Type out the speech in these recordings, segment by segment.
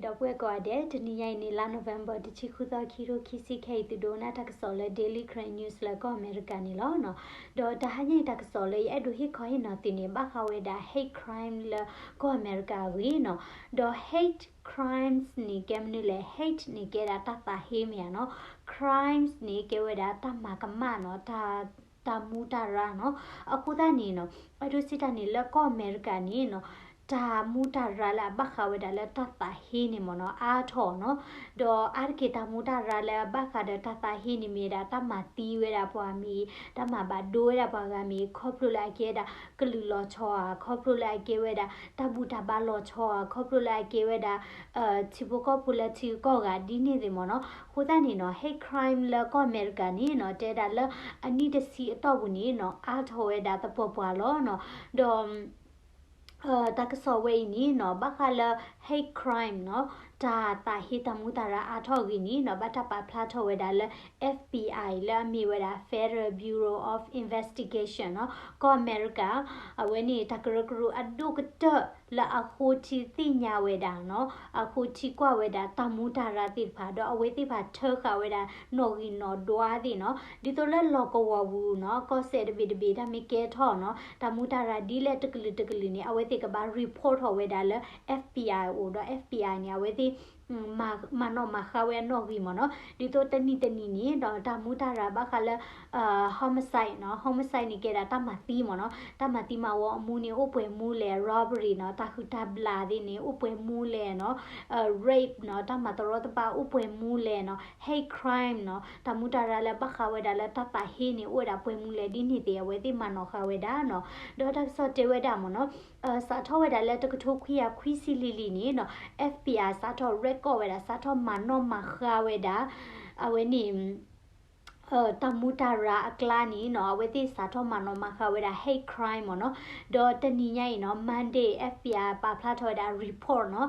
ဒီပုၢ်ဝဲၢ်ကိးဂၤဒဲး, တနံၤညါအံၤန့ၣ် လါ November တဆံဃုသီ ခံကထိခံဆံခဲအံၤ သုဒိကနၣ်တၢ်ကစီၣ်လၢ Daily Karen News လၢကီၢ်အမဲရကၤန့ၣ်လီၤ. ဒီးတဟါညါအံၤတၢ်ကစီၣ်လၢ ယအဲၣ်ဒိးဟ့ၣ်ခီဟ့ၣ်နီၤသုန့ၣ် ဘၣ်ဃးဝဲဒၣ် hate crime လၢကီၢ်အမဲရကၤအဂ့ၢ်နီၤ. ဒီး hate crimes န့ၣ် ကဲမနုၤလဲၣ်. Hate န့ၣ် ကဲဒၣ်တၢ်သးဟ့မ့ၢ်ဧါနီၤ. Crimes န့ၣ် ကဲဝဲဒၣ်တၢ်မၤကမၣ်နီၤ, တၢ် တၢ်မူတၢ်ရၢ်နီၤ. အဃိသတးန့ၣ်နီၤ, အဲၣ်ဒိးစံးတၢ်န့ၣ် လၢကီၢ်အမဲရကၤန့ၣ်နီၤ, တၢ်မူတၢ်ရၢ်လၢအဘၣ်ဃးဝဲဒၣ်လၢတၢ်သးဟ့န့ၣ်မ့ၢ်နီၤ အါထီၣ်နီၤ. ဒီးအါတက့ၢ်တၢ်မူတၢ်ရၢ်လၢအဘၣ်ဃးဒီးတၢ်သးဟ့န့ၣ်မ့ၢ်ဒၣ် တၢ်မၤသံဝဲဒၣ်ပှၤမ့ၢ်ဂ့ၤ, တၢ်မၤဘၣ်ဒိဝဲဒၣ်ပှၤဂၤမ့ၢ်ဂ့ၤ, ခီဖျိလၢအကဲဝဲဒၣ်ကလုာ်လီၤဆီဧါ, ခီဖျိလၢအကဲဝဲဒၣ် တၢ်ဘူၣ်တၢ်ဘါလီၤဆီဧါ, ခီဖျိလၢအကဲဝဲဒၣ် ထံဖိကီၢ်ဖိလၢထံဂုၤကီၢ်ဂၤဒ်န့ၣ်သ့ၣ်မ့ၢ်နီၤ. အဃိသတးန့ၣ်နီၤ, hate crime လၢကီၢ်အမဲရကၤန့ၣ်နီၤ, တဲဒၣ်လၢအနံၣ်တဆံအတီၢ်ပူၤန့ၣ်နီၤ, အါထီၣ်ဝဲဒၣ်သပှၢ်ပှၢ်လီၤနီၤ. ဒီး တၢ်ကစီၣ်ဝဲအံၤန့ၣ်နီၤ, ဘၣ်ဃးလၢ hate crime နီၤ, တၢ်သးဟ့တၢ်မူတၢ်ရၢ်အါထီၣ်အဂ့ၢ်န့ၣ်နီၤ, ဘၣ်တၢ်ပာ်ဖျါထီၣ်ဝဲဒၣ်လၢ F B I လၢအမ့ၢ်ဝဲဒၣ် Federal Bureau of Investigation နီၤ, ကီၢ်အမဲရကၤ, အဝဲန့ၣ် တၢ်ကရၢကရိအဒိၣ်ကတၢၢ်လၢအဃိထံသ့ၣ်ညါဝဲဒၣ်နီၤ, အဃိထံကွၢ်ဝဲဒၣ်တၢ်မူတၢ်ရၢ်သ့ၣ်တဖၣ်, ဒီးအဝဲသ့ၣ်တဖၣ်ထၢဃာ်ဝဲဒၣ်နီၣ်ဂံၢ်နီၣ်ဒွါသ့ၣ်နီၤ, ဒ်သိးလၢလီၢ်ကဝီၤပူၤနီၤ, ကီၢ်စဲၣ်တဘ့ၣ်တဘ့ၣ် တၢ်မ့ၢ်ကဲထီၣ်နီၤ, တၢ်မူတၢ်ရၢ်ဒ်လဲၣ်တကလုာ်တကလုာ်န့ၣ် အဝဲသ့ၣ်ကဘၣ် report ထီၣ်ဝဲဒၣ်လၢ F B I အိၣ်ဒီး F B I န့ၣ် အဝဲသ့ၣ် မၤနီၣ်မၤဃါဝဲအနီၣ်ဂံၢ်မ့ၢ်နီၤ. ဒ်သိးတနံၤတနံၤန့ၣ်ဒီး တၢ်မူတၢ်ရၢ်ဘၣ်ဃးလၢ homicide နီၤ, homicide န့ၣ် ကဲဒၣ်တၢ်မၤသံမ့ၢ်နီၤ, တၢ်မၤသံမၤဝီအမူန့ၣ် အိၣ်ပှဲၤမူလဲၣ်, robbery နီၤ, တၢ်ဟုၣ်တၢ်ဘျၣ်သ့ၣ်န့ၣ် အိၣ်ပှဲၤမူလဲၣ်နီၤ, rape နီၤ, တၢ်မၤတရီတပါအိၣ်ပှဲၤမူလဲၣ်နီၤ, hate crime နီၤ, တၢ်မူတၢ်ရၢ်လၢဘၣ်ဃးဝဲဒၣ်လၢတၢ်သးဟ့န့ၣ် အိၣ်ဝဲဒၣ်ပှဲၤမူလဲၣ်ဒ်န့ၣ်သ့ၣ် အဝဲသ့ၣ်မၤနီၣ်ဃာ်ဝဲဒၣ်နီၤ. ဒီးတၢ်ကစီၣ်တဲဝဲဒၣ်မ့ၢ်နီၤ စးထီၣ်ဝဲဒၣ်လၢတကထိခွံကယၤခွံဆံလွံၢ်လံန့ၣ်နီၤ, F B I စးထီၣ် record ဝဲဒၣ်, စးထီၣ်မၤနီၣ်မၤဃါဝဲဒၣ် အဝဲန့ၣ် တၢ်မူတၢ်ရၢ်အကျါန့ၣ်နီၤ, အဝဲသ့ၣ်စးထီၣ်မၤနီၣ်မၤဃါဝဲဒၣ် hate crime မ့ၢ်နီၤ. ဒီးတနံၤညါအံၤနီၤ Monday F B I ပာ်ဖျါထီၣ်ဝဲဒၣ် report နီၤ,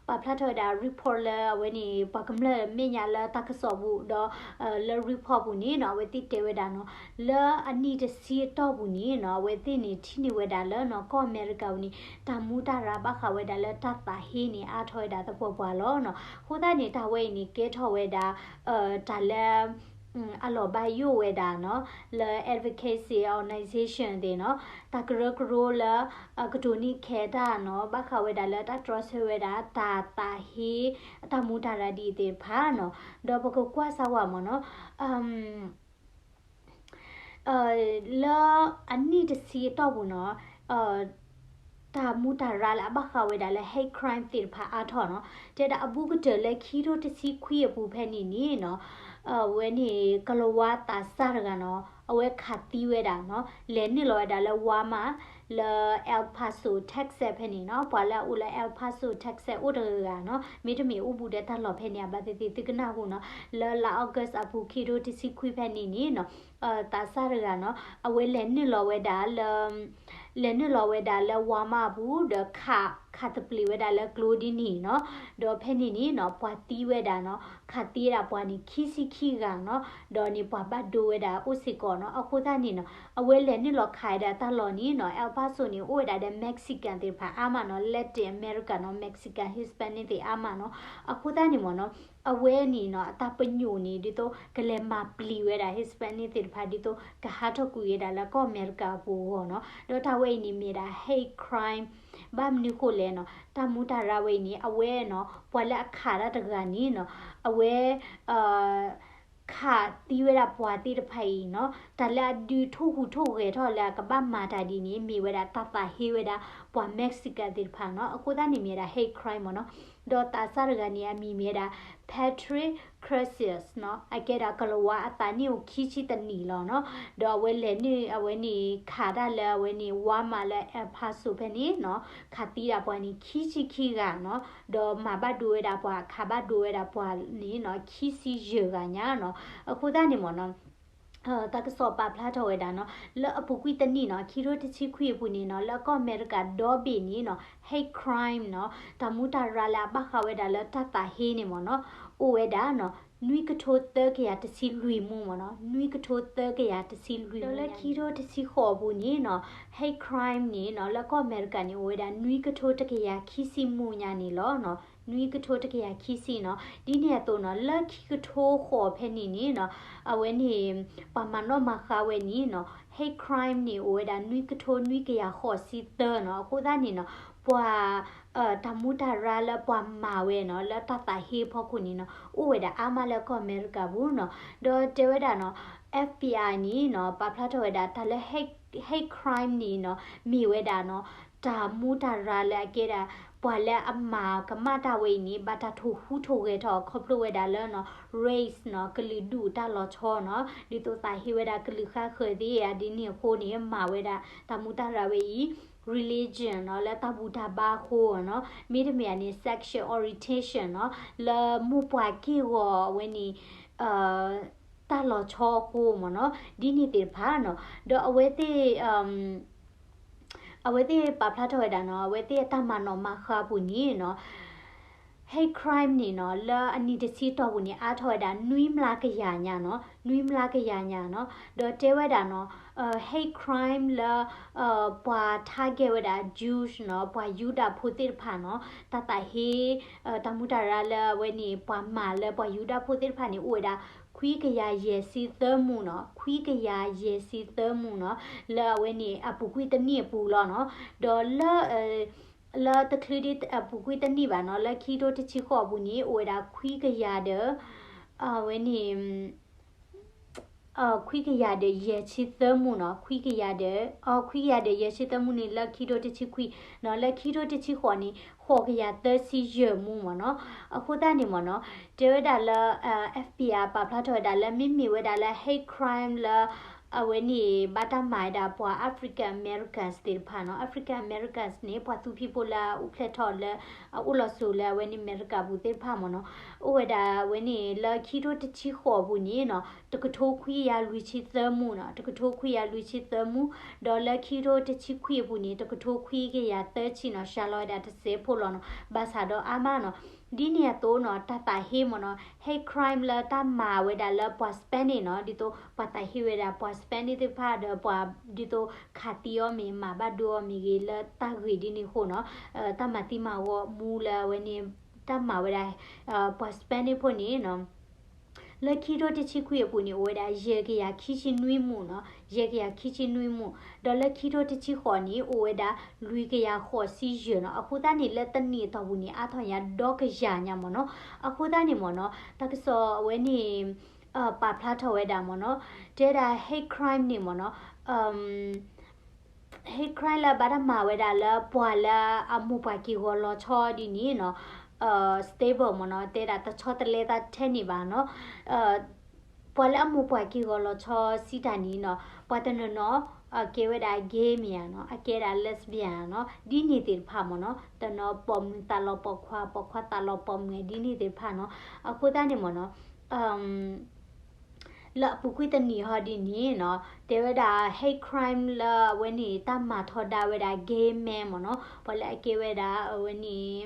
ပာ်ဖျါထီၣ်ဝဲဒၣ် report လၢအဝဲန့ၣ် ပှၤကမျၢၢ်မဲာ်ညါလၢတၢ်ကစီၣ်ပူၤ ဒီး လၢ report ပူၤန့ၣ်နီၤ အဝဲသ့ၣ်တဲဝဲဒၣ်နီၤ, လၢအနံၣ်တဆံအတီၢ်ပူၤန့ၣ်နီၤ အဝဲသ့ၣ်န့ၣ်ထံၣ်န့ၢ်ဝဲဒၣ်လၢနီၤ ကီၢ်အမဲရကၤပူၤန့ၣ် တၢ်မူတၢ်ရၢ်ဘၣ်ဃးဝဲဒၣ်လၢတၢ်သးဟ့န့ၣ် အါထီၣ်ဝဲဒၣ်သပှၢ်ပှၢ်လီၤနီၤ. အဃိသတးန့ၣ် တၢ်ဝဲအံၤန့ၣ် ကဲထီၣ်ဝဲဒၣ် တၢ်လၢ အလီၤဘၣ်ယိၣ်ဝဲဒၣ်နီၤ လၢ advocacy organization သ့ၣ်နီၤ, တၢ်ကရၢကရိလၢ ကတိၤန့ၢ်ခဲတၢ်နီၤ ဘၣ်ဃးဝဲဒၣ်လၢတၢ်တြီဆၢဝဲဒၣ် တၢ်သးဟ့ တၢ်မူတၢ်ရၢ်ဒ်အံၤသ့ၣ်တဖၣ်နီၤ. ဒီးပကကွၢ်စၢ်ဝဲမ့ၢ်နီၤ လၢအနံၣ်တဆံအတီၢ်ပူၤနီၤ တၢ်မူတၢ်ရၢ်လၢအဘၣ်ဃးဝဲဒၣ်လၢ hate crime သ့ၣ်တဖၣ်အါထီၣ်နီၤ, တဲဒၣ်အဘူးကတၢၢ်လၢခံကထိတဆံခွံအပူၤဖဲန့ၣ်န့ၣ်နီၤ, အဝဲန့ၣ် ကလၤဝါသးစၢ်တဂၤနီၤ အဝဲခးသံဝဲဒၣ်နီၤ လဲၤနုာ်လီၤဝဲဒၣ်လၢ Walmart လၢ El Paso Texas ဖဲန့ၣ်နီၤ, ပှၤလၢအအိၣ်လၢ El Paso Texas အိၣ်တဂၤဂၤနီၤ, မ့တမ့ၢ်အိၣ်ဘူးဒီးတၢ်လီၢ်ဖဲန့ၣ် အဘၣ်သ့ၣ်သ့ၣ်သုကနၢ်ဟူနီၤ, လၢလါ August အပူၤ ခံကထိတဆံခွံဖဲန့ၣ်န့ၣ်နီၤ သးစၢ်တဂၤနီၤ အဝဲလဲၤနုာ်လီၤဝဲဒၣ်လၢ လဲၤနုာ်လီၤဝဲဒၣ်လၢ Walmart အပူၤ ဒီးခး ခးသပျ့ၤဝဲဒၣ်လၢကျိဒ်န့ၣ်နီၤ, ဒီးဖဲန့ၣ်န့ၣ်နီၤ ပှၤသံဝဲဒၣ်နီၤ ခးသံဝဲဒၣ်ပှၤန့ၣ် ခံဆံခံဂၤနီၤ, ဒီးန့ၣ်ပှၤဘၣ်ဒိဝဲဒၣ်အိၣ်စ့ၢ်ကီးနီၤ. အဃိသတးန့ၣ်နီၤ အဝဲလဲၤနုာ်လီၤခးဝဲဒၣ်တၢ်လီၢ်န့ၣ်နီၤ El Paso န့ၣ် အိၣ်ဝဲဒၣ်ဒီး Mexican သ့ၣ်တဖၣ်အါမးနီၤ, Latin America နီၤ Mexican Hispanic သ့ၣ်အါမးနီၤ. အဃိသတးန့ၣ်မ့ၢ်နီၤ အဝဲန့ၣ်နီၤ အတၢ်ပညိၣ်န့ၣ် ဒ်သိးကလဲၤမၤပျံၤဝဲဒၣ် Hispanic သ့ၣ်တဖၣ် ဒ်သိးကဟးထီၣ်ကွံာ်ဝဲဒၣ်လၢကီၢ်အမဲရကၤအပူၤအဂီၢ်နီၤ. ဒီးတၢ်ဝဲအံၤန့ၣ်မ့ၢ်ဒၣ် hate crime ဘၣ်မနုၤဃိလဲၣ်နီၤ, တၢ်မူတၢ်ရၢ်ဝဲအံၤန့ၣ် အဝဲနီၤ ပှၤလၢအခးတၢ်တဂၤန့ၣ်နီၤ အဝဲ ခးသံဝဲဒၣ်ပှၤသ့ၣ်တဖၣ်အံၤနီၤ, တၢ်လၢအဒုးထိၣ်ဟူးထိၣ်ဂဲၤထီၣ်လၢအကဘၣ်မၤတၢ်ဒ်န့ၣ် မ့ၢ်ဝဲဒၣ်တၢ်သးဟ့ဝဲဒၣ်ပှၤ Mexican သ့ၣ်တဖၣ်နီၤ. အဃိသတးန့ၣ်မ့ၢ်ဝဲဒၣ် hate crime မ့ၢ်နီၤ. ဒီးသးစၢ်တဂၤန့ၣ် အမံၤမ့ၢ်ဝဲဒၣ် Patrick Crusius နီၤ, အကဲဒၣ်ကလၤဝါအသးနံၣ်အိၣ်ခံဆံတနံၣ်လီၤနီၤ. ဒီးအဝဲလဲၤနုာ် အဝဲန့ၣ်ခးတၢ်လၢအဝဲန့ၣ် Walmart လၢ El Paso ဖဲန့ၣ်နီၤ, ခးသံဒၣ်ပှၤန့ၣ်ခံဆံခံဂၤနီၤ. ဒီးမၤဘၣ်ဒိဝဲဒၣ်ပှၤ ခးဘၣ်ဒိဝဲဒၣ်ပှၤန့ၣ်နီၤ ခံဆံယဲၢ်ဂၤညါနီၤ. အဃိသတးန့ၣ်မ့ၢ်နီၤ တၢ်ကစီၣ်ပာ်ဖျါထီၣ်ဝဲဒၣ်နီၤ လၢအပူၤကွံာ်တနံၣ်နီၤ ခံထိတဆံခွံအပူၤန့ၣ်နီၤ လၢကီၢ်အမဲရကၤဒီဘ့ၣ်န့ၣ်နီၤ hate crime နီၤ တၢ်မူတၢ်ရၢ်လၢအဘၣ်ဃးဝဲဒၣ်လၢတၢ်သးဟ့န့ၣ်မ့ၢ်နီၤ အိၣ်ဝဲဒၣ်နီၤ နွံကထိသၢကယၤတဆံလွံၢ်မူမ့ၢ်နီၤ နွံကထိသၢကယၤတဆံလွံၢ်မူညါန့ၣ်လီၤ. ဒီးလၢခံထိတဆံဃိးအပူၤန့ၣ်နီၤ hate crime န့ၣ်နီၤ လၢကီၢ်အမဲရကၤန့ၣ် အိၣ်ဝဲဒၣ်နွံကထိတကယၤခံဆံမူညါန့ၣ်လီၤနီၤ. နွံကထိတကယၤခံဆံနီၤ. ဒ်န့ၣ်အသိးနီၤ လၢခံကထိဃိးဖဲန့ၣ်န့ၣ်နီၤ အဝဲန့ၣ် ပှၤမၤနီၣ်မၤဃါဝဲန့ၣ်နီၤ hate crime န့ၣ် အိၣ်ဝဲဒၣ်နွံကထိနွံကယၤဃိးဆံသၢနီၤ. အဃိသတးန့ၣ်နီၤ ပှၤ တၢ်မူးတၢ်ရၢလၢပှၤမၤဝဲနီၤ လၢတၢ်သးဟ့အဖီခိၣ်န့ၣ်နီၤ အိၣ်ဝဲဒၣ်အါမးလၢကီၢ်အမဲရကၤပူၤနီၤ. ဒီးတဲဝဲဒၣ်နီၤ F B I န့ၣ်နီၤ ပာ်ဖျါထီၣ်ဝဲဒၣ် တၢ်လၢ hate, hate crime န့ၣ်နီၤ မ့ၢ်ဝဲဒၣ်နီၤ တၢ်မူးတၢ်ရၢလၢအကဲဒၣ် ပှၤလၢအမၤကမၣ်တၢ်ဝဲအံၤန့ၣ် ဘၣ်တၢ်ထိၣ်ဟူးထိၣ်ဂဲၤထီၣ် ခီဖျိဝဲဒၣ်လၢနီၤ race နီၤ ကလုာ်ဒူၣ်တၢ်လီၤဆီနီၤ ဒ်သိးသးဟ့ဝဲဒၣ်ကလုာ်ဃါဃၢၤသ့ၣ်ဧါ ဒ်န့ၣ်အဃိန့ၣ် မၤဝဲဒၣ် တၢ်မူးတၢ်ရၢဝဲအံၤ religion နီၤ လၢတၢ်ဘူၣ်တၢ်ဘါအဃိနီၤ မ့တမ့ၢ်န့ၣ် sexual orientation နီၤ လၢမိၢ်ပှၢ်က့ၢ်ဂီၤအဝဲန့ၣ် တၢ်လီၤဆီအဃိမ့ၢ်နီၤ ဒ်န့ၣ်သ့ၣ်တဖၣ်နီၤ ဒီးအဝဲသ့ၣ် အဝဲသ့ၣ်ပာ်ဖျါထီၣ်ဝဲဒၣ်နီၤ အဝဲသ့ၣ်အတၢ်မၤနီၣ်မၤဃါအပူၤန့ၣ်နီၤ hate crime န့ၣ်နီၤ လၢအနံၣ်တဆံတီၢ်ပူၤန့ၣ် အါထီၣ်ဝဲဒၣ် နွံမျးကယၤညါနီၤ နွံမျးကယၤညါနီၤ ဒီးတဲဝဲဒၣ်နီၤ hate crime လၢ ပှၤ target ဝဲဒၣ် Jews နီၤ ပှၤယူဒၤဖိသ့ၣ်တဖၣ်နီၤ တၢ်သးဟ့ တၢ်မူးတၢ်ရၢလၢအဝဲန့ၣ် ပှၤမၤလၢပှၤယူဒၤဖိသ့ၣ်တဖၣ်န့ၣ် အိၣ်ဝဲဒၣ် ခွံကယၤယဲၢ်ဆံသၢမူးနီၤ ခွံကယၤယဲၢ်ဆံသၢမူးနီၤ လၢအဝဲန့ၣ် အပူၤကွံာ်တနံၣ်အပူၤလီၤနီၤ ဒီးလၢ လၢတချုးဒ်အပူၤကွံာ်တနံၣ်ဘၣ်နီၤ လၢခံကထိတဆံဃိးအပူၤန့ၣ် အိၣ်ဝဲဒၣ် ခွံကယၤဒီး အဝဲန့ၣ် ခွံကယၤဒီးယဲၢ်ဆံသၢမူးနီၤ ခွံကယၤဒီး ခွံကယၤဒီးယဲၢ်ဆံသၢမူးန့ၣ် လၢခံကထိတဆံခွံနီၤ လၢခံကထိတဆံဃိးန့ၣ် ဃိးကယၤသၢဆံယဲၢ်မူးမ့ၢ်နီၤ အဃိသတးန့ၣ်မ့ၢ်နီၤ တဲဝဲဒၣ်လၢ F B I ပာ်ဖျါထီၣ်ဝဲဒၣ်လၢ မ့မ့ၢ်ဝဲဒၣ်လၢ hate crime လၢ အဝဲန့ၣ် ဘၣ်တၢ်မၤဝဲဒၣ်ပှၤ African Americans သ့ၣ်တဖၣ်နီၤ African Americans န့ၣ် ပှၤသူဖံးဖိလၢအအိၣ်ဖျဲၣ်ထီၣ်လၢ အအိၣ်လီၤစိၤလၢအဝဲန့ၣ် အမဲရကၤပူၤသ့ၣ်တဖၣ်မ့ၢ်နီၤ အိၣ်ဝဲဒၣ်အဝဲန့ၣ် လၢခံကထိတဆံဃိးအပူၤန့ၣ်နီၤ တကထိခွံကယၤလွံၢ်ဆံသၢမူးနီၤ တကထိခွံကယၤလွံၢ်ဆံသၢမူး ဒီးလၢခံကထိတဆံခွံအပူၤန့ၣ် တကထိခွံကယၤသၢဆံနီၤ စှၤလီၤဝဲဒၣ်တစဲးဖိလီၤနီၤ ဘၣ်ဆၣ်ဒီးအါမးနီၤ ဒ်န့ၣ်အသိးနီၤ တၢ်သးဟ့မ့ၢ်နီၤ hate crime လၢတၢ်မၤဝဲဒၣ်လၢပှၤ Spanish နီၤ ဒ်သိးပှၤသးဟ့ဝဲဒၣ်ပှၤ Spanish သ့ၣ်တဖၣ်ဒီးပှၤဒ်သိးခးသံအီၤမ့ၢ် မၤဘၣ်ဒိအီၤမ့ၢ်ဂ့ၤ လၢတၢ်ဂ့ၢ်ဒ်န့ၣ်အဃိနီၤ တၢ်မၤသံမၤဝီမူလၢအဝဲန့ၣ် တၢ်မၤဝဲဒၣ် ပှၤ Spanish ဖိန့ၣ်နီၤ လၢခံကထိတဆံခွံအပူၤန့ၣ် အိၣ်ဝဲဒၣ် ယဲၢ်ကယၤခံဆံနွံမူးနီၤ ယဲၢ်ကယၤခံဆံနွံမူး ဒီးလၢခံကထိတဆံဃိးန့ၣ် အိၣ်ဝဲဒၣ် လွံၢ်ကယၤဃိးဆံယဲၢ်နီၤ အဃိသတးန့ၣ် လၢတနံၣ်အတီၢ်ပူၤန့ၣ် အါထီၣ်ညါဒီကယၤညါမ့ၢ်နီၤ အဃိသတးန့ၣ်မ့ၢ်နီၤ တၢ်ကစီၣ်အဝဲန့ၣ် ပာ်ဖျါထီၣ်ဝဲဒၣ်မ့ၢ်နီၤ တဲဒၣ် hate crime န့ၣ်မ့ၢ်နီၤ hate crime လၢဘၣ်တၢ်မၤဝဲဒၣ်လၢပှၤလၢအမိၢ်ပှၢ်က့ၢ်ဂီၤလီၤဆီဒ်န့ၣ်နီၤ stable မ့ၢ်နီၤ တဲဒၣ်တဆီတလဲသးထဲန့ၣ်ဘၣ်နီၤ ပှၤလၢအမိၢ်ပှၢ်က့ၢ်ဂီၤလီၤဆီစံးတၢ်န့ၣ်နီၤ ပှၤတနီၤနီၤ အကဲဝဲဒၣ် gay မ့ၢ်ဧါနီၤ အကဲဒၣ် lesbian နီၤ ဒ်န့ၣ်သ့ၣ်တဖၣ်မ့ၢ်နီၤ တနီၤပိာ်မုၣ်သးလီၤပိာ်ခွါ ပိာ်ခွါသးလီၤပိာ်မုၣ် ဒ်န့ၣ်သ့ၣ်တဖၣ်နီၤ အဃိသတးန့ၣ်မ့ၢ်နီၤ လၢအပူၤကွံာ်တနံၣ်ဟီဒ်န့ၣ်နီၤ တဲဝဲဒၣ် hate crime လၢအဝဲန့ၣ် တၢ်မၤထီဒါဝဲဒၣ် gay man မ့ၢ်နီၤ ပှၤလၢအကဲဝဲဒၣ်အဝဲန့ၣ်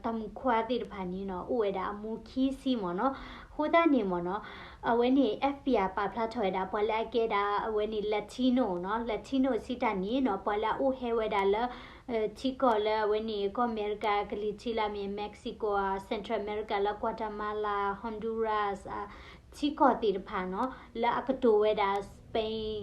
တၢ်မုၣ်ခွါသ့ၣ်တဖၣ်န့ၣ်နီၤ အိၣ်ဝဲဒၣ်အမူခံဆံမ့ၢ်နီၤ အဃိသတးန့ၣ်မ့ၢ်နီၤ အဝဲန့ၣ် F B I ပာ်ဖျါထီၣ်ဝဲဒၣ် ပှၤလၢအကဲဒၣ်အဝဲန့ၣ် Latino နီၤ Latino စံးတၢ်န့ၣ်နီၤ ပှၤလၢအအိၣ်ဟဲဝဲဒၣ်လၢ ထံကီၢ်လၢအဝဲန့ၣ် ကီၢ်အမဲရကၤကလံၤထံးလၢအမ့ၢ် Mexico ဧါ Central America လၢ Guatemala Honduras ဧါ ထံကီၢ်သ့ၣ်တဖၣ်နီၤ လၢအကတိၤဝဲဒၣ် Spain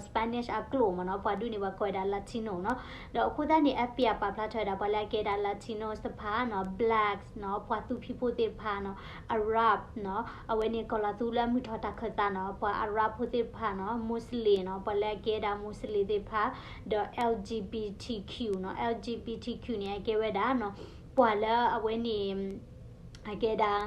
Spanish အကျိာ်မ့ၢ်နီၤ ပှၤဒ်န့ၣ်ပှၤကိးဝဲဒၣ် Latino နီၤ ဒီးအဃိသတးန့ၣ် F B I ပာ်ဖျါထီၣ်ဝဲဒၣ် ပှၤလၢအကဲဒၣ် Latino တဖၣ်နီၤ blacks နီၤ ပှၤသူဖံးဖိသ့ၣ်တဖၣ်နီၤ Arab နီၤ အဝဲန့ၣ် ကီၤလၤသူလၢမုၢ်ထီၣ်တၢ်ခၢၣ်သးနီၤ ပှၤ Arab ဖိသ့ၣ်တဖၣ်နီၤ Muslim နီၤ ပှၤလၢအကဲဒၣ် Muslim သ့ၣ်တဖၣ် ဒီး L G B T Q နီၤ L G B T Q န့ၣ် အကဲဝဲဒၣ်နီၤ ပှၤလၢအဝဲန့ၣ် အကဲဒၣ်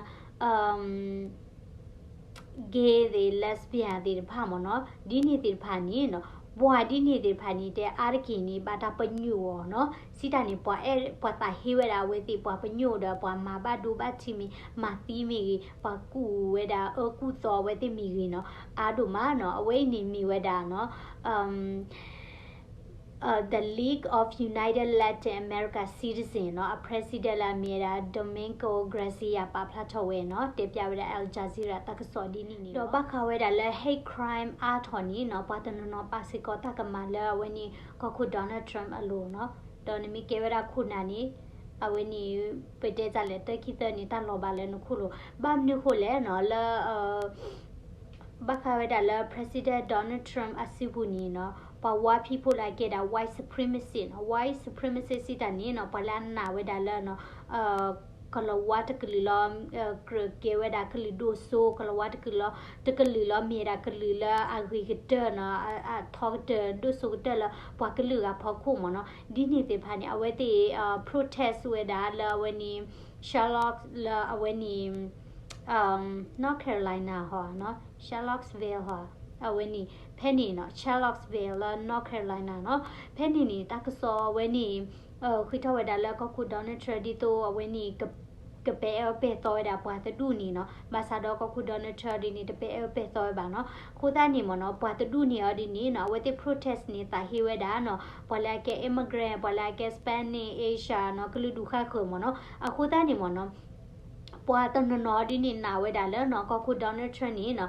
gay သ့ၣ် lesbian သ့ၣ်တဖၣ်မ့ၢ်နီၤ ဒ်န့ၣ်သ့ၣ်တဖၣ်န့ၣ်နီၤ ပှၤဒ်န့ၣ်သ့ၣ်တဖၣ်န့ၣ် တဲအါတက့ၢ်န့ၣ် ဘၣ်တၢ်ပညိၣ်အီၤနီၤ စံးတၢ်န့ၣ် ပှၤအဲၣ် ပှၤသးဟ့ဝဲဒၣ်အဝဲသ့ၣ် ပှၤပညိၣ်ဒီးပှၤမၤဘၣ်ဒိဘၣ်ထံးမ့ၢ် မၤသံမ့ၢ်ဂ့ၤ ပှၤကူၣ်ဝဲဒၣ်အၢကူၣ်သီအဝဲသ့ၣ်မ့ၢ်ဂ့ၤနီၤ အါဒိၣ်မးနီၤ အဝဲအံၤန့ၣ်မ့ၢ်ဝဲဒၣ်နီၤ The League of United Latin America Citizen နီၤ အ president လၢအမ့ၢ်ဝဲဒၣ် Domingo Garcia ပာ်ဖျါထီၣ်ဝဲနီၤ တဲပျးဝဲဒၣ် Al Jazeera တၢ်ကစီၣ်ဒ်န့ၣ်န့ၣ် ဒီးဘၣ်ဃးဝဲဒၣ်လၢ hate crime အါထီၣ်န့ၣ်နီၤ ပှၤတနီၤနီၤပာ်စ့ၢ်ကီးတၢ်ကမၣ်လၢအဝဲန့ၣ် ကီၢ်ခိၣ် Donald Trump အလိၤနီၤ ဒီးနမ့ၢ်ကဲဝဲဒၣ်ခိၣ်နၢ်န့ၣ် အဝဲန့ၣ် ပတဲတၢ်လဲၣ် တၢ်ခံသၢန့ၣ် တၢ်လီၤဘၣ်လၢနခိၣ်လိၤ ဘၣ်မနုၤဃိလဲၣ်နီၤ လၢ ဘၣ်ဃးဝဲဒၣ်လၢ President Donald Trump အစုပူၤန့ၣ်နီၤ ပှၤဝါဖံးဖိလၢအကဲဒၣ် white supremacy နီၤ white supremacy စံးတၢ်န့ၣ်နီၤ ပှၤလၢအနာ်ဝဲဒၣ်လၢ ကလီၤဝါတကလုာ်လီၤ ကြၢးကဲဝဲဒၣ်ကလုာ်ဒိၣ်စိ ကလီၤဝါတကလုာ်လီၤ တကလုာ်လီၤ မ့ၢ်ဝဲဒၣ်ကလုာ်လၢအဂ့ၤကတၢၢ်နီၤ အထီကတၢၢ်ဒိၣ်စိကတၢၢ်လၢပှၤကလုာ်ဂၤဖီခိၣ်မ့ၢ်နီၤ ဒ်န့ၣ်သ့ၣ်တဖၣ်န့ၣ် အဝဲသ့ၣ် protest ဝဲဒၣ်လၢအဝဲန့ၣ် Charlotte လၢအဝဲန့ၣ် North Carolina ဟီနီၤ Charlottesville ဟီ အဝဲန့ၣ် ဖဲန့ၣ်နီၤ Charlottesville လၢ North Carolina နီၤ ဖဲန့ၣ်န့ၣ် တၢ်ကစီၣ်အဝဲန့ၣ် ဃ့ထီၣ်ဝဲဒၣ်လၢကီၢ်ခိၣ် Donald Trump ဒ်သိးအဝဲန့ၣ် ကပဲာ်အၢပဲာ်သီဝဲဒၣ်ပှၤတဒူၣ်န့ၣ်နီၤ ဘၣ်ဆၣ်ဒီးကီၢ်ခိၣ် Donald Trump ဒ်န့ၣ် တပဲာ်အၢပဲာ်သီဝဲဘၣ်နီၤ အဃိသတးန့ၣ်မ့ၢ်နီၤ ပှၤတဒူၣ်န့ၣ်အီၤဒ်န့ၣ်နီၤ အဝဲသ့ၣ် protest န့ၣ် သးဟ့ဝဲဒၣ်နီၤ ပှၤလၢအကဲ immigrant ပှၤလၢအကဲ Spanish Asian နီၤ ကလုာ်ဒူၣ်ဃါဃၢၤမ့ၢ်နီၤ အဃိသတးန့ၣ်မ့ၢ်နီၤ ပှၤတနီၤနီၤဒ်န့ၣ်နာ်ဝဲဒၣ်လၢနီၤ ကီၢ်ခိၣ် Donald Trump န့ၣ်နီၤ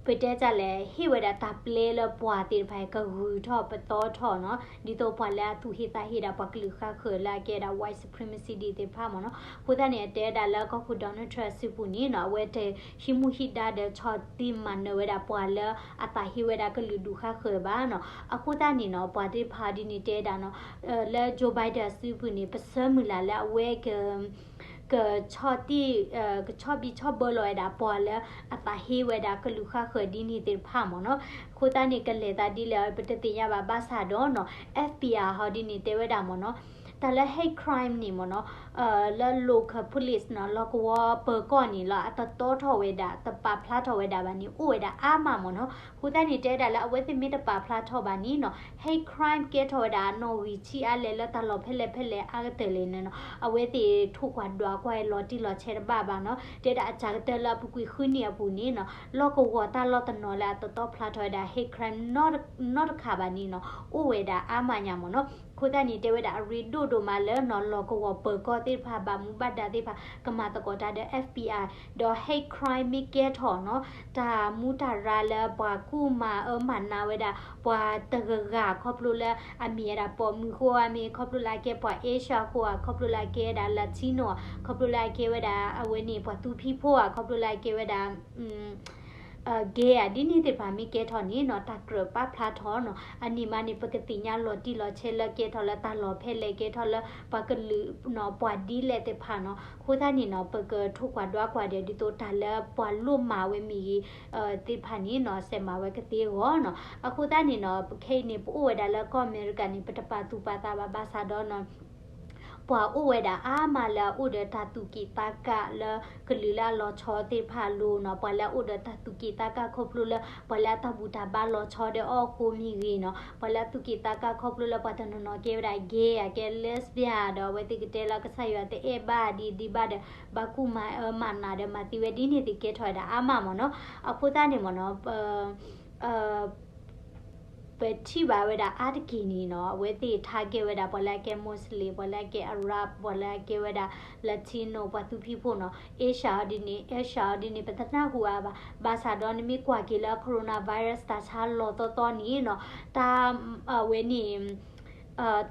ပတဲတၢ်လဲၣ် ဟ့ၣ်ဝဲဒၣ်တၢ်ပျဲလၢပှၤသ့ၣ်တဖၣ်ကဂုၤထီၣ်ပသီထီၣ်နီၤ ဒ်သိးပှၤလၢအသူၣ်ဟ့သးဟ့ဒၣ်ပှၤကလုာ်ဃါဃၢၤလၢအကဲဒၣ် white supremacy ဒ်သ့ၣ်တဖၣ်မ့ၢ်နီၤ အဃိသတးန့ၣ် အတဲဒၣ်လၢကီၢ်ခိၣ် Donald Trump အစုပူၤန့ၣ်နီၤ အဝဲတဟံးမူဟံးဒါဒီးဆီၣ်တံၢ်မၤနၢၤဝဲဒၣ်ပှၤလၢအသးဟ့ဝဲဒၣ်ကလုာ်ဒူၣ်ဃါဃၢၤဘၣ်နီၤ အဃိသတးန့ၣ်နီၤ ပှၤသ့ၣ်တဖၣ်ဒ်န့ၣ်တဲဒၣ်နီၤ လၢ Joe Biden အစုပူၤန့ၣ် ပဆၢမုၢ်လၢ်လၢအဝဲ ကဆီၣ်တံၢ် ကဆီၣ်ဘံၣ်ဆီၣ်ဘၢလီၤဝဲဒၣ်ပှၤလၢအသးဟ့ဝဲဒၣ်ကလုာ်ဃါဃၢၤဒ်န့ၣ်သ့ၣ်တဖၣ်မ့ၢ်နီၤ အဃိသတးန့ၣ် ကလဲၤသးဒ်လဲၣ် ပတသ့ၣ်ညါဘၣ်ဘၣ်ဆၣ်ဒီးနီၤ FBI ဟီဒ်န့ၣ်တဲဝဲဒၣ်မ့ၢ်နီၤ တၢ်လၢ hate crime န့ၣ်မ့ၢ်နီၤ လၢ local police နီၤ လီၢ်ကဝီၤပၢၤကီၢ်န့ၣ်လီၤ အတတီထီၣ်ဝဲဒၣ် တပာ်ဖျါထီၣ်ဝဲဒၣ်ဘၣ်န့ၣ် အိၣ်ဝဲဒၣ်အါမးမ့ၢ်နီၤ အဃိသတးန့ၣ် တဲဝဲဒၣ်လၢအဝဲသ့ၣ်မ့ၢ်တပာ်ဖျါထီၣ်ဘၣ်န့ၣ်နီၤ hate crime ကဲထီၣ်ဝဲဒၣ်နီၣ်ဂံၢ်ဆံးအါလဲၣ်လၢတၢ်လီၢ်ဖဲလဲၣ်ဖဲလဲၣ်အါကတၢၢ်လံန့ၣ်နီၤ အဝဲသ့ၣ်ထိၣ်ကွၢ်ဒွးကွၢ်လီၤတံၢ်လီၤဆဲးတဘၣ်ဘၣ်နီၤ တဲဒၣ်အစှၤကတၢၢ်လၢအပူၤကွံာ်ဃုနံၣ်အပူၤန့ၣ်နီၤ လီၢ်ကဝီၤတၢ်လီၢ်တနီၤလၢအတတီဖျါထီၣ်ဝဲဒၣ် hate crime နီတခါဘၣ်န့ၣ်နီၤ အိၣ်ဝဲဒၣ်အါမးညါမ့ၢ်နီၤ အဃိသတးန့ၣ် တဲဝဲဒၣ်အရ့ဒိၣ်ဒိၣ်မးလၢနီၤ လီၢ်ကဝီၤပၢၤကီၢ်သ့ၣ်တဖၣ် ဘၣ်မူဘၣ်ဒါသ့ၣ်တဖၣ် ကမၤသကိးတၢ်ဒီး FBI ဒီး hate crime မ့ၢ်ကဲထီၣ်နီၤ တၢ်မူတၢ်ရၢလၢပှၤကူၣ်မၤအၢမၤနးဝဲဒၣ် ပှၤတဂၤဂၤခီဖျိလၢအမ့ၢ်ဝဲဒၣ်ပိာ်မုၣ်ဃိဧါ မ့ၢ်ခီဖျိလၢအကဲပှၤ Asia ဃိဧါ ခီဖျိလၢအကဲဝဲဒၣ် Latino ခီဖျိလၢအကဲဝဲဒၣ် အဝဲန့ၣ် ပှၤသူဖံးဖိဧါ ခီဖျိလၢအကဲဝဲဒၣ် gay ဧါ ဒ်န့ၣ်သ့ၣ်တဖၣ်မ့ၢ်ကဲထီၣ်န့ၣ်နီၤ တၢ်ကြၢးပာ်ဖျါထီၣ်နီၤ အန့ၣ်မးန့ၣ် ပကသ့ၣ်ညါလီၤတံၢ်လီၤဆဲးလၢကဲထီၣ်လၢတၢ်လီၢ်ဖဲလဲၣ် ကဲထီၣ်လၢပှၤကလုာ်နီၤ ပှၤဒ်လဲၣ်သ့ၣ်တဖၣ်နီၤ အဃိသတးန့ၣ်နီၤ ပကထိၣ်ကွၢ်ဒွးကွၢ်ဒီး ဒ်သိးတၢ်လၢပှၤလိၣ်မၤဝဲမ့ၢ်ဂ့ၤ သ့ၣ်တဖၣ်န့ၣ်နီၤ စဲးမၤဝဲကသ့အဂီၢ်နီၤ အဃိသတးန့ၣ်နီၤ ခဲအံၤန့ၣ် ပအိၣ်ဝဲဒၣ်လၢကီၢ်အမဲရကၤန့ၣ် ပတပာ်သူၣ်ပာ်သးဘၣ်ဘၣ်ဆၣ်ဒီးနီၤ ပှၤအိၣ်ဝဲဒၣ်အါမးလၢအအိၣ်ဒီးတၢ်သူၣ်က့ၣ်သးကၣ်လၢကလုာ်လၢအလီၤဆီသ့ၣ်တဖၣ်အလိၤနီၤ ပှၤလၢအအိၣ်ဒီးတၢ်သူၣ်က့ၣ်သးကၣ်ခီဖျိလၢ ပှၤလၢအတၢ်ဘူၣ်တၢ်ဘါလီၤဆီဒီးအီၣ်ဃိမ့ၢ်ဂ့ၤနီၤ ပှၤလၢအသူၣ်က့ၣ်သးကၣ်ခီဖျိလၢပှၤတနီၤနီၤကဲဝဲဒၣ် gay ဧါ ကဲ lesbian ဒီးအဝဲသ့ၣ်ကတဲလၢကစၢ်ယွၤတအဲၣ်ဘၣ်ဒံးဒံးဘၣ်ဒီး ဘၣ်ကူၣ်မၤအၢမၤနးဒီးမၤသံဝဲဒ်န့ၣ်သ့ၣ်ကဲထီၣ်ဝဲဒၣ်အါမးမ့ၢ်နီၤ အဃိသတးန့ၣ်မ့ၢ်နီၤ ပထံၣ်ဘၣ်ဝဲဒၣ်အါတက့ၢ်န့ၣ်နီၤ အဝဲသ့ၣ် target ဝဲဒၣ် ပှၤလၢအကဲ Muslim ပှၤလၢအကဲ Arab ပှၤလၢအကဲဝဲဒၣ် Latino ပှၤသူဖံးဖိနီၤ Asia ဒ်န့ၣ် Asia ဒ်န့ၣ် ပတနၢ်ဟူအါဘၣ် ဘၣ်ဆၣ်ဒီးနမ့ၢ်ကွၢ်က့ၤလၢ coronavirus တၢ်ဆါလီၤသီသီန့ၣ်နီၤ တၢ် အဝဲန့ၣ်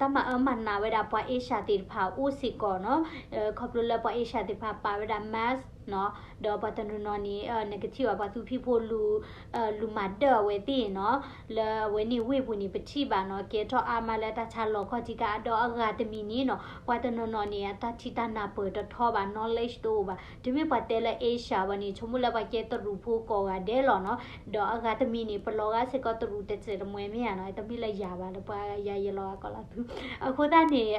တၢ်မၤအၢမၤနးဝဲဒၣ်ပှၤ Asia သ့ၣ်တဖၣ်အိၣ်စ့ၢ်ကီးနီၤ ခီဖျိလၢပှၤ Asia သ့ၣ်တဖၣ်ပာ်ဝဲဒၣ် mask နီၤ ဒီးပှၤတနီၤနီၤန့ၣ် နကထံၣ်ဘၣ်ပှၤသူဖံးဖိ လူၤမၤဒၢၣ်အဝဲသ့ၣ်နီၤ လၢအဝဲန့ၣ်ဝ့ၢ်ပူၤန့ၣ် ပထံၣ်ဘၣ်နီၤ ကဲထီၣ်အါမးလၢတၢ်ဆါလီၤခီၣ်ထံးခါ ဒီးအဂၤတမံၤန့ၣ်နီၤ ပှၤတနီၤနီၤန့ၣ် အတၢ်ထံၣ်တၢ်နၢ်ပၢၢ်တထီဘၣ် knowledge တအိၣ်ဘၣ် တမ့ၢ်ပှၤတဲလၢ Asia ဘၣ်န့ၣ် ဆိကမိၣ်လၢပှၤကဲတရူးဖိကိးဂၤဒဲးလီၤနီၤ ဒီးအဂၤတမံၤန့ၣ် ပလီၤဂာ်စ့ၢ်ကီးတရူးတစဲးတမှဲၤမ့ၢ်ဧါနီၤ တမ့ၢ်လၢယၤဘၣ်လၢပှၤယၤယလီၤဂာ်ကီးလီၤသူ အဃိသတးန့ၣ်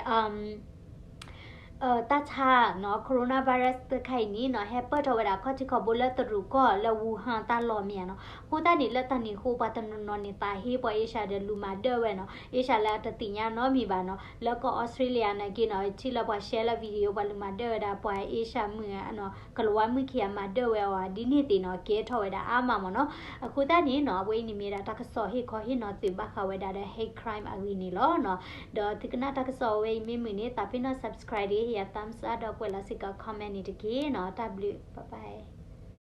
တၢ်ဆါနီၤ coronavirus တခါအံၤန့ၣ်နီၤ ဟဲပၢၢ်ထီၣ်ဝဲဒၣ်ခီၣ်ထံးခီၣ်ဘိလၢတရူးကီၢ်လၢ Wuhan တၢ်လီၢ်မ့ၢ်ဧါနီၤ အဃိသတးန့ၣ် လၢတၢ်န့ၣ်အဃိ ပှၤတနီၤနီၤန့ၣ် သးဟ့ပှၤ Asia ဒီးလူၤမၤဒၢၣ်ဝဲနီၤ Asia လၢအတသ့ၣ်ညါနီတမံၤဘၣ်နီၤ လၢကီၢ် Australia နာ်က့နီၤ ထံၣ်လၢပှၤ share လၢ video ပှၤလူၤမၤဒၢၣ်ဝဲဒၣ်ပှၤ Asia မုၣ် ကလၤဝါမုၣ်ခံဂၤမၤဒၢၣ်ဝဲအီၤ ဒ်န့ၣ်သ့ၣ်နီၤ ကဲထီၣ်ဝဲဒၣ်အါမးမ့ၢ်နီၤ အဃိသတးန့ၣ်နီၤ အဝဲအံၤန့ၣ်မ့ၢ်ဒၣ်တၢ်ကစီၣ်ဟ့ၣ်ခီဟ့ၣ်နီၤသုးဘၣ်ဃးဝဲဒၣ်ဒီး hate crime အဂ့ၢ်န့ၣ်လီၤနီၤ ဒီးသုကနၣ်တၢ်ကစီၣ်ဝဲအံၤမ့ၢ်မုာ်န့ၣ် သးပ့ၤနီၣ် subscribe ဒီးဟ့ၣ်ယၤ thumbs up ဒီးကွဲးလီၤစ့ၢ်ကီး comment န့ၣ်တက့ၢ်နီၤ တၢ်ဘျုး bye bye